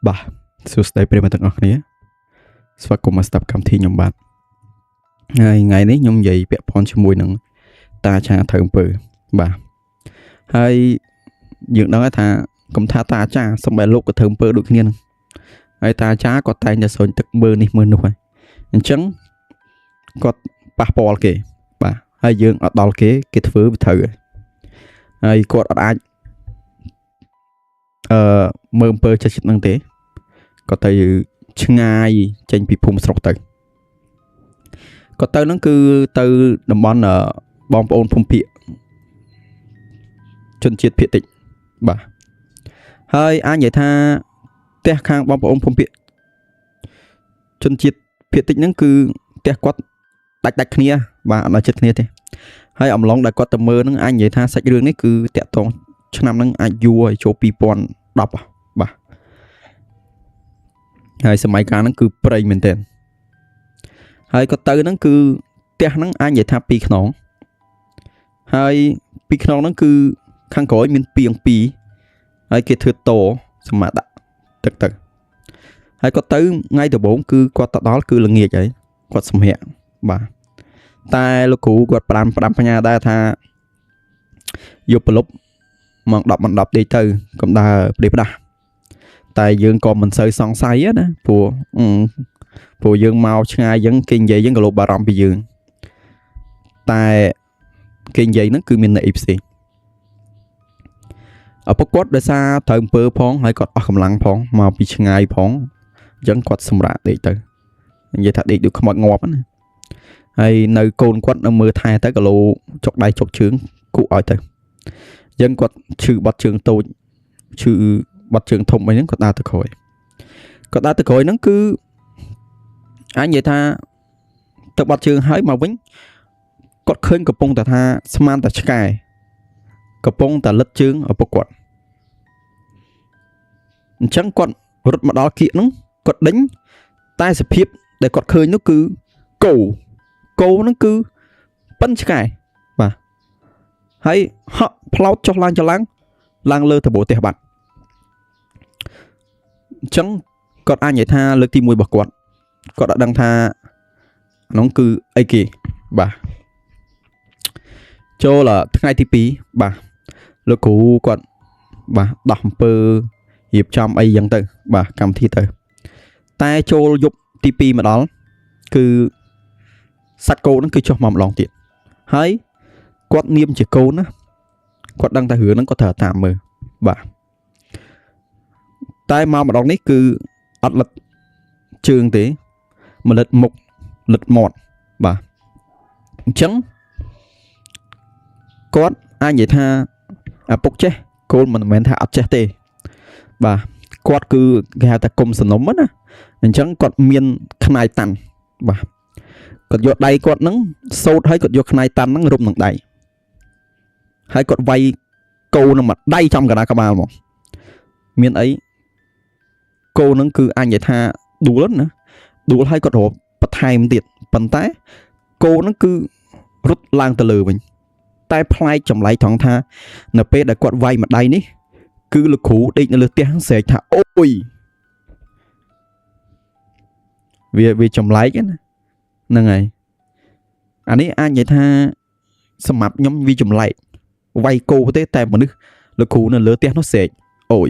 បាទសួស្តីប្រិយមិត្តទាំងអស់គ្នាស្វាគមន៍មកស្ដាប់កម្មវិធីខ្ញុំបាទហើយថ្ងៃនេះខ្ញុំនិយាយពាក់ព័ន្ធជាមួយនឹងតាឆាត្រូវអំពើបាទហើយយើងដឹងហើយថាកុំថាតាចាសំបីលោកក៏ធ្វើអំពើដូចគ្នាហ្នឹងហើយតាចាក៏តែងតែស្រោចទឹកមើលនេះមើលនោះហើយអញ្ចឹងគាត់ប៉ះពាល់គេបាទហើយយើងអត់ដល់គេគេធ្វើវាត្រូវហើយគាត់អត់អាចអឺមើលអំពើចិត្តចិត្តហ្នឹងទេគាត់ទៅឆ្ងាយចេញពីភូមិស្រុកទៅគាត់ទៅហ្នឹងគឺទៅតំបន់បងប្អូនភូមិភាគជនជាតិភាគតិចបាទហើយអាចនិយាយថាផ្ទះខាងបងប្អូនភូមិភាគជនជាតិភាគតិចហ្នឹងគឺផ្ទះគាត់ដាច់ដាច់គ្នាបាទអត់ដល់ចិត្តគ្នាទេហើយអំឡុងដែលគាត់ទៅមើលហ្នឹងអាចនិយាយថាសាច់រឿងនេះគឺតាក់ទងឆ្នាំហ្នឹងអាចយូរហើយចូល2010បាទហើយសម័យកាលហ្នឹងគឺព្រៃមែនទែនហើយគាត់ទៅហ្នឹងគឺផ្ទះហ្នឹងអាចនិយាយថាពីរខ្នងហើយពីរខ្នងហ្នឹងគឺខាងក្រោយមានពីងពីរហើយគេធ្វើតសម្រាប់ដាក់ទឹកទៅហើយគាត់ទៅថ្ងៃដំបូងគឺគាត់ទៅដល់គឺល្ងាចហើយគាត់សម្រាកបាទតែលោកគ្រូគាត់ផ្ដាំផ្ដាំផ្ញើដែរថាយកប្រលប់ម៉ោង10ម៉ោង10ដេកទៅកុំដើរព្រាផ្ដាស់តែយើងក៏មិនសូវសង្ស័យណាព្រោះព្រោះយើងមកឆ្ងាយអញ្ចឹងគេនិយាយយើងក៏លោបារម្ភពីយើងតែគេនិយាយហ្នឹងគឺមានន័យផ្សេងឪពុកគាត់ដោយសារត្រូវអំពើផងហើយគាត់អស់កម្លាំងផងមកពីឆ្ងាយផងអញ្ចឹងគាត់សម្រាកដេកទៅនិយាយថាដេកដូចខ្មោចងាប់ណាហើយនៅកូនគាត់នៅមើលថែទៅគីឡូចុកដៃចុកជើងគក់ឲ្យទៅអញ្ចឹងគាត់ឈឺបាត់ជើងតូចឈឺបាត់ជើងធំអីហ្នឹងគាត់ដើរទៅក្រោយគាត់ដើរទៅក្រោយហ្នឹងគឺអាចនិយាយថាទៅបាត់ជើងហើយមកវិញគាត់ឃើញកំពុងតែថាស្មានតែឆ្កែកំពុងតែលិតជើងឪពុកគាត់អញ្ចឹងគាត់រត់មកដល់គៀកហ្នឹងគាត់ដេញតែសភាពដែលគាត់ឃើញនោះគឺគោគោហ្នឹងគឺប៉ិនឆ្កែបាទហើយហក់ផ្លោតចុះឡើងចុះឡើងឡើងលើដបូផ្ទះបាត់អញ្ចឹងគាត់អាចនិយាយថាលើកទី1របស់គាត់គាត់អត់ដឹងថានោះគឺអីគេបាទចូលថ្ងៃទី2បាទលោកគ្រូគាត់បាទដោះអំពើរៀបចំអីយ៉ាងទៅបាទកម្មវិធីទៅតែចូលយប់ទី2មកដល់គឺសត្វគោហ្នឹងគឺចុះមកម្ដងទៀតហើយគាត់នាមជាកូនណាគាត់ដឹងតែរឿងហ្នឹងគាត់ត្រូវតាមមើលបាទតែមកម្ដងនេះគឺអត់លិតជើងទេមកលិតមុខលិតមាត់បាទអញ្ចឹងគាត់អាចនិយាយថាឪពុកចេះកូនមិនមែនថាអត់ចេះទេបាទគាត់គឺគេហៅថាគុំសនំណាអញ្ចឹងគាត់មានខ្នាយតាន់បាទគាត់យកដៃគាត់ហ្នឹងសូត្រហើយគាត់យកខ្នាយតាន់ហ្នឹងរុំនឹងដៃហើយគាត់វាយគោនឹងមួយដៃចំកណ្ដាលក្បាលមកមានអីគោហ្នឹងគឺអាចនិយាយថាដួលណាដួលហើយគាត់រកបន្ថែមទៀតប៉ុន្តែគោហ្នឹងគឺរត់ឡើងទៅលើវិញតែប្លែកចម្លែកត្រង់ថានៅពេលដែលគាត់វាយមួយដៃនេះគឺលោកគ្រូដេកនៅលើផ្ទះហ្នឹងស្រែកថាអូយវាចម្លែកណាហ្នឹងហើយអានេះអាចនិយាយថាសម្រាប់ខ្ញុំវាចម្លែកវាយគោទេតែមនុស្សលោកគ្រូនៅលើផ្ទះនោះស្រែកអូយ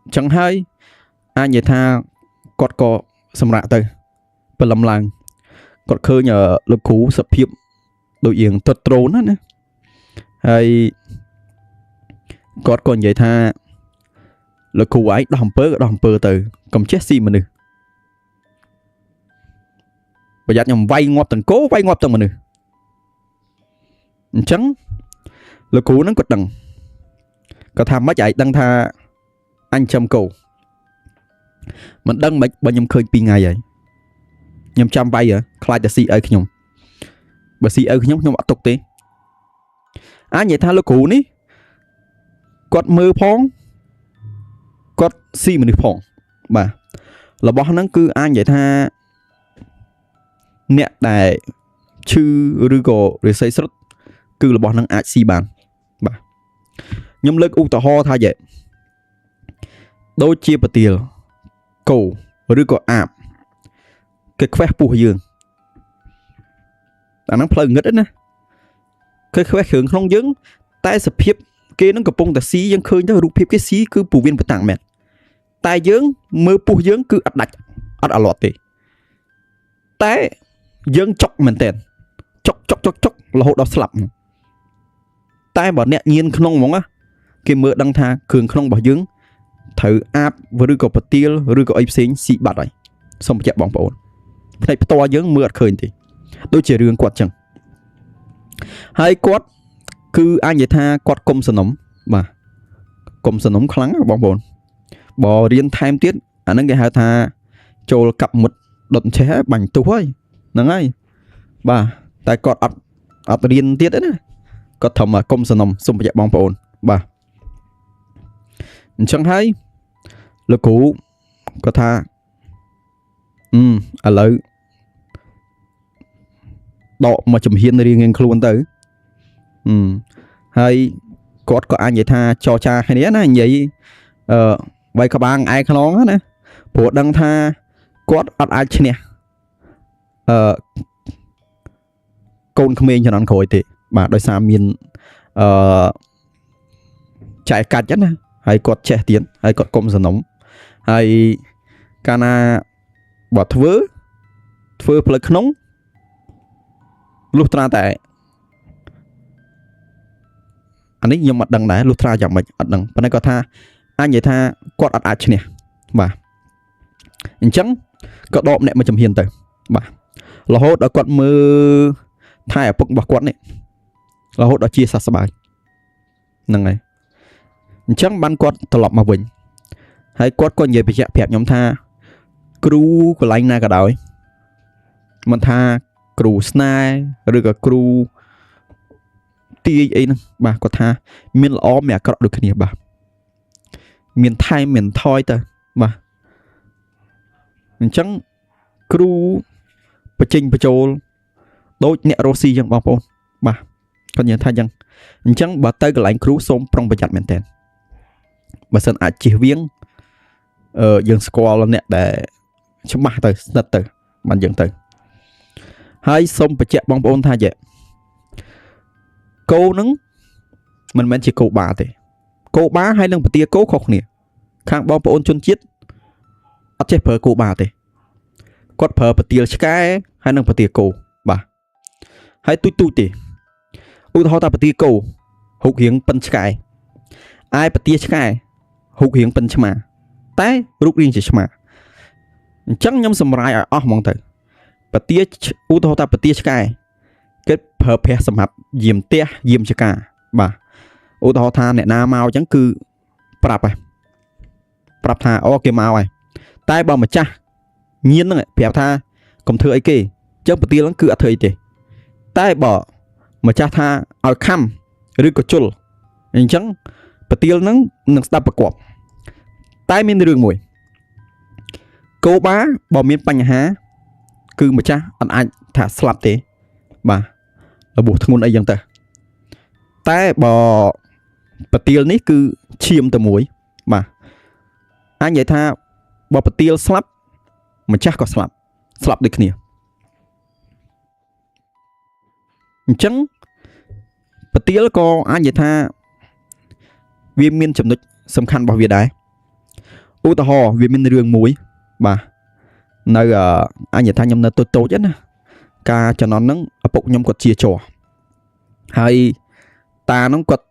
អញ្ចឹងហើយអាចនិយាយថាគាត់ក៏សម្រាកទៅព្រលឹមឡើងគាត់ឃើញលោកគ្រូសភាពដូចរៀងទត់ត្រូនណាណាហើយគាត់ក៏និយាយថាលោកគ្រូឯងដោះអំពើក៏ដោះអំពើទៅកុំចេះស៊ីមនុស្សប្រយ័ត្នខ្ញុំវាយងាប់ទាំងគោវាយងាប់ទាំងមនុស្សអញ្ចឹងលោកគ្រូហ្នឹងគាត់ដឹងគាត់ថាម៉េចឯងដឹងថាអញចំគោមិនដឹងម៉េចបើខ្ញុំឃើញ2ថ្ងៃហើយខ្ញុំចាំវាយខ្លាចតែស៊ីឲ្យខ្ញុំបើស៊ីឲ្យខ្ញុំខ្ញុំអត់ទុកទេអាចនិយាយថាលោកគ្រូនេះគាត់មើលផងគាត់ស៊ីមនុស្សផង បាទរបស់ហ្នឹងគឺអាចនិយាយថាអ្នកដែលឈឺឬក៏រិស័យស្រុតគឺរបស់ហ្នឹងអាចស៊ីបានបាទខ្ញុំលើកឧទាហរណ៍ថាយេដូចជាប្រទាលគោឬក៏អាបគេខ្វេះពោះយើងអាហ្នឹងផ្លូវងឹតណាគេខ្វេះគ្រឿងក្នុងយើងតែសភាពគេនឹងកំពុងតែស៊ីយើងឃើញទៅរូបភាពគេស៊ីគឺពវៀនបតាំងមែនតែយើងមើលពោះយើងគឺអត់ដាច់អត់អាលាត់ទេតែយើងចុកមែនតើចុកចុកចុកចុករហូតដល់ស្លាប់តែបើអ្នកញៀនក្នុងហ្មងណាគេមើលដឹងថាគ្រឿងក្នុងរបស់យើងត្រូវអាបឬក៏ប្រទាលឬក៏អីផ្សេងស៊ីបាត់ហើយសូមបញ្ជាក់បងប្អូនផ្នែកផ្ទាល់យើងមើលអត់ឃើញទេដូចជារឿងគាត់ចឹងហើយគាត់គឺអាចនិយាយថាគាត់គុំសនំបាទគុំសនំខ្លាំងណាស់បងប្អូនបើរៀនថែមទៀតអាហ្នឹងគេហៅថាចូលកាប់មុតដុតឆេះបាញ់ទុះហើយហ្នឹងហើយបាទតែគាត់អត់រៀនទៀតទេណាគាត់ត្រឹមគុំសនំសូមបញ្ជាក់បងប្អូនបាទអញ្ចឹងហើយលោកគ្រូគាត់ថាឥឡូវដកមកជំហានរៀងៗខ្លួនទៅហើយគាត់ក៏អាចនិយាយថាចរចាគ្នាណានិយាយអឺវាយក្បាលឯខ្នងណាព្រោះដឹងថាគាត់អត់អាចឈ្នះអឺកូនក្មេងជំនាន់ក្រោយទេបាទដោយសារមានអឺចែកកាច់ណាហើយគាត់ចេះទៀតហើយគាត់គុំសនំហើយកាលណាបើធ្វើធ្វើផ្លូវក្នុងលុះត្រាតែអានេះខ្ញុំអត់ដឹងដែរលុះត្រាយ៉ាងម៉េចអត់ដឹងប៉ុន្តែគាត់ថាអាចនិយាយថាគាត់អត់អាចឈ្នះបាទអញ្ចឹងក៏ដកម្នាក់មួយជំហានទៅបាទរហូតដល់គាត់មើលថែឪពុករបស់គាត់នេះរហូតដល់ជាសះស្បើយហ្នឹងហើយអញ្ចឹងបានគាត់ត្រឡប់មកវិញហើយគាត់ក៏និយាយបញ្ជាក់ប្រាប់ខ្ញុំថាគ្រូកន្លែងណាក៏ដោយមិនថាគ្រូស្នេហ៍ឬក៏គ្រូទាយអីហ្នឹងបាទគាត់ថាមានល្អមានអាក្រក់ដូចគ្នាបាទមានថែមមានថយទៅបាទអញ្ចឹងគ្រូបញ្ចេញបញ្ចូលដូចអ្នករស់ស៊ីអញ្ចឹងបងប្អូនបាទគាត់និយាយថាអញ្ចឹងអញ្ចឹងបើទៅកន្លែងគ្រូសូមប្រុងប្រយ័ត្នមែនតើបើសិនអាចជៀសវាងយើងស្គាល់អ្នកដែលច្បាស់ទៅស្និទ្ធទៅបានយើងទៅហើយសូមបញ្ជាក់បងប្អូនថាយេគោនឹងមិនមែនជាគោបាទេគោបាហើយនឹងពទាគោខុសគ្នាខាងបងប្អូនជនជាតិអត់ចេះប្រើគោបាទេគាត់ប្រើពទាលឆ្កែហើយនឹងពទាគោបាទហើយទូចទូចទេឧទាហរណ៍ថាពទាគោរូបរាងប៉ិនឆ្កែឯពទាឆ្កែរូបរាងប៉ិនឆ្មាតែរូបរាងជាឆ្មាអញ្ចឹងខ្ញុំសម្រាយឲ្យអស់ហ្មងទៅពទាឧទាហរណ៍ថាពទាឆ្កែគេប្រើប្រាស់សម្រាប់យាមផ្ទះយាមចកាបាទឧទាហរណ៍ថាអ្នកណាមកអញ្ចឹងគឺប្រាប់ហ៎ប្រាប់ថាអូគេមកហើយតែបើម្ចាស់ញៀនហ្នឹងប្រាប់ថាកុំធ្វើអីគេអញ្ចឹងពទាហ្នឹងគឺអត់ធ្វើអីទេតែបើម្ចាស់ថាឲ្យខំឬក៏ជុលអញ្ចឹងពទាលហ្នឹងនឹងស្ដាប់ប្រកបតែមានរឿងមួយគោបាបើមានបញ្ហាគឺម្ចាស់អត់អាចថាស្លាប់ទេបាទរបួសធ្ងន់អីចឹងទៅតែបើពទាលនេះគឺឈាមតែមួយបាទអាចនិយាយថាបើពទាលស្លាប់ម្ចាស់ក៏ស្លាប់ស្លាប់ដូចគ្នាអញ្ចឹងពទាលក៏អាចនិយាយថាវាមានចំណុចសំខាន់របស់វាដែរឧទាហរណ៍វាមានរឿងមួយបាទនៅអាចនិយាយថាខ្ញុំនៅតូចតូចណាការចំណន់ហ្នឹងឪពុកខ្ញុំគាត់ជាជ័រហើយតាហ្នឹងគាត់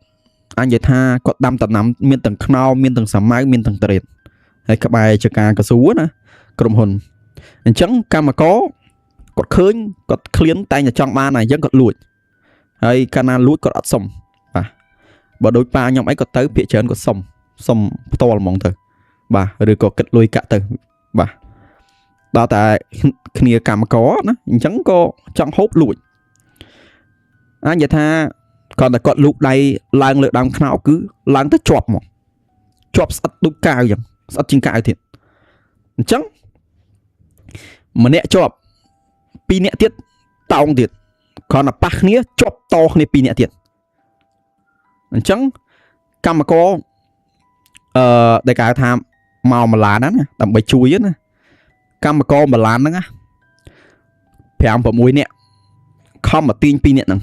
អាចនិយាយថាគាត់ដាំដំណាំមានទាំងខ្នោមានទាំងសាម៉ៅមានទាំងត្រេតហើយក្បែរចការកស៊ូណាក្រុមហ៊ុនអញ្ចឹងកម្មករគាត់ឃើញគាត់ឃ្លានតែងតែចង់បានហើយអញ្ចឹងគាត់លួចហើយកាលណាលួចគាត់អត់សុំបាទបើដូចប៉ាខ្ញុំអីគាត់ទៅភាកច្រើនគាត់សុំផ្ទាល់ហ្មងទៅបាទឬក៏គិតលុយកាក់ទៅបាទដល់តែគ្នាកម្មករណាអញ្ចឹងក៏ចង់ហូបលួចអាចនិយាយថាគាត់តែគាត់លូកដៃឡើងលើដើមខ្នោគឺឡើងទៅជាប់ហ្មងជាប់ស្អិតដូចកាវអញ្ចឹងស្អិតជាងកាវទៀត អញ្ចឹងម្នាក់ជាប់ពីរនាក់ទៀតតោងទៀតគ្រាន់តែប៉ះគ្នាជាប់តគ្នាពីរនាក់ទៀតអញ្ចឹងកម្មករដែលគេហៅថាមកម្លានហ្នឹងណាដើម្បីជួយណាកម្មករម្លានហ្នឹងណា5 6នាក់ខំមកទាញ2នាក់ហ្នឹង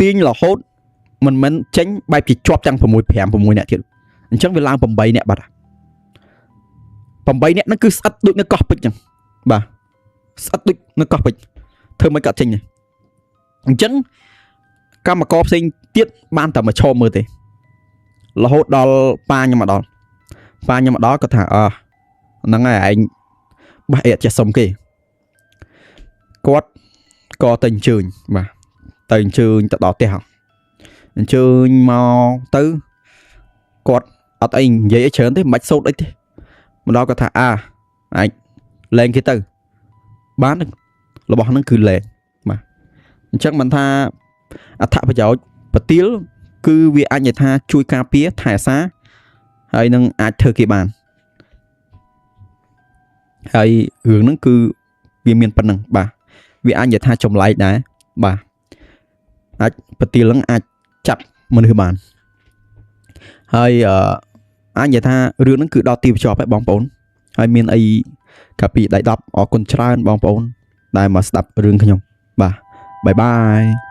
ទាញរហូតមិនមិនចេញបែបជាជាប់ទាំង6 5 6នាក់ទៀតអញ្ចឹងវាឡើង8នាក់បាត់8នាក់ហ្នឹងគឺស្អិតដូចនៅកោះពេជ្រអញ្ចឹងបាទស្អិតដូចនៅកោះពេជ្រធ្វើមិនក៏ចេញដែរអញ្ចឹងកម្មករផ្សេងទៀតបានតែមកឈរមើលទេរហូតដល់ប៉ាខ្ញុំមកដល់ប៉ាខ្ញុំមកដល់គាត់ថាអើហ្នឹងហើយឯងបះអីអត់ចេះសុំគេគាត់ក៏ទៅអញ្ជើញបាទទៅអញ្ជើញទៅដល់ផ្ទះអញ្ជើញមកទៅគាត់អត់អីនិយាយអីច្រើនទេមិនបាច់សូត្រអីទេមកដល់គាត់ថាអាឯងលែងគេទៅបានរបស់ហ្នឹងគឺលែងបាទអញ្ចឹងមិនថាអត្ថប្រយោជន៍ប្រទៀលគឺវាអាចនិយាយថាជួយការពារថែអាសាហើយនឹងអាចធ្វើគេបានហើយរឿងហ្នឹងគឺវាមានប៉ុណ្ណឹងបាទវាអាចនិយាយថាចម្លែកដែរបាទអាចប្រទៀលហ្នឹងអាចចាប់មនុស្សបានហើយអឺអាចនិយាយថារឿងហ្នឹងគឺដល់ទីបញ្ចប់ហើយបងប្អូនហើយមានអីកាពីដៃ10អរគុណច្រើនបងប្អូនដែលមកស្ដាប់រឿងខ្ញុំបាទ bye bye.